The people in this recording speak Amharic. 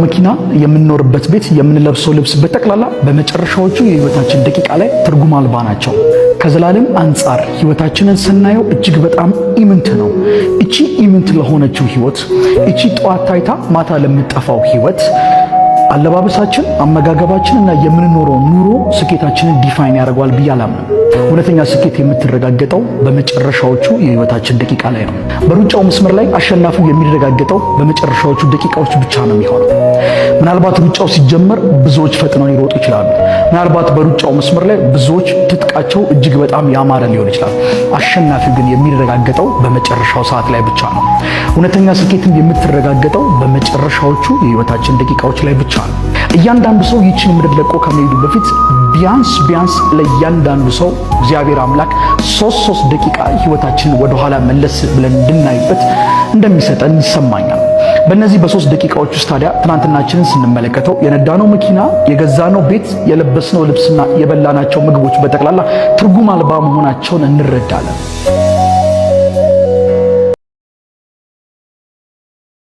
መኪና፣ የምንኖርበት ቤት፣ የምንለብሰው ልብስ በጠቅላላ በመጨረሻዎቹ የህይወታችን ደቂቃ ላይ ትርጉም አልባ ናቸው። ከዘላለም አንጻር ህይወታችንን ስናየው እጅግ በጣም ኢምንት ነው። እቺ ኢምንት ለሆነችው ህይወት፣ እቺ ጠዋት ታይታ ማታ ለምትጠፋው ህይወት አለባበሳችን፣ አመጋገባችን እና የምንኖረው ኑሮ ስኬታችንን define ያደርገዋል ብዬ አላምንም። እውነተኛ ስኬት የምትረጋገጠው በመጨረሻዎቹ የህይወታችን ደቂቃ ላይ ነው። በሩጫው መስመር ላይ አሸናፊው የሚረጋገጠው በመጨረሻዎቹ ደቂቃዎች ብቻ ነው የሚሆነው። ምናልባት ሩጫው ሲጀመር ብዙዎች ፈጥነው ሊሮጡ ይችላሉ። ምናልባት በሩጫው መስመር ላይ ብዙዎች ትጥቃቸው እጅግ በጣም ያማረ ሊሆን ይችላል። አሸናፊው ግን የሚረጋገጠው በመጨረሻው ሰዓት ላይ ብቻ ነው። እውነተኛ ስኬትም የምትረጋገጠው በመጨረሻዎቹ የህይወታችን ደቂቃዎች ላይ ብቻ ነው። እያንዳንዱ ሰው ይህችን ምድር ለቆ ከመሄዱ በፊት ቢያንስ ቢያንስ ለእያንዳንዱ ሰው እግዚአብሔር አምላክ ሶስት ሶስት ደቂቃ ህይወታችንን ወደኋላ መለስ ብለን እንድናይበት እንደሚሰጠን ይሰማኛል። በእነዚህ በ3 ደቂቃዎች ውስጥ ታዲያ ትናንትናችንን ስንመለከተው የነዳነው መኪና፣ የገዛነው ቤት፣ የለበስነው ልብስና የበላናቸው ምግቦች በጠቅላላ ትርጉም አልባ መሆናቸውን እንረዳለን።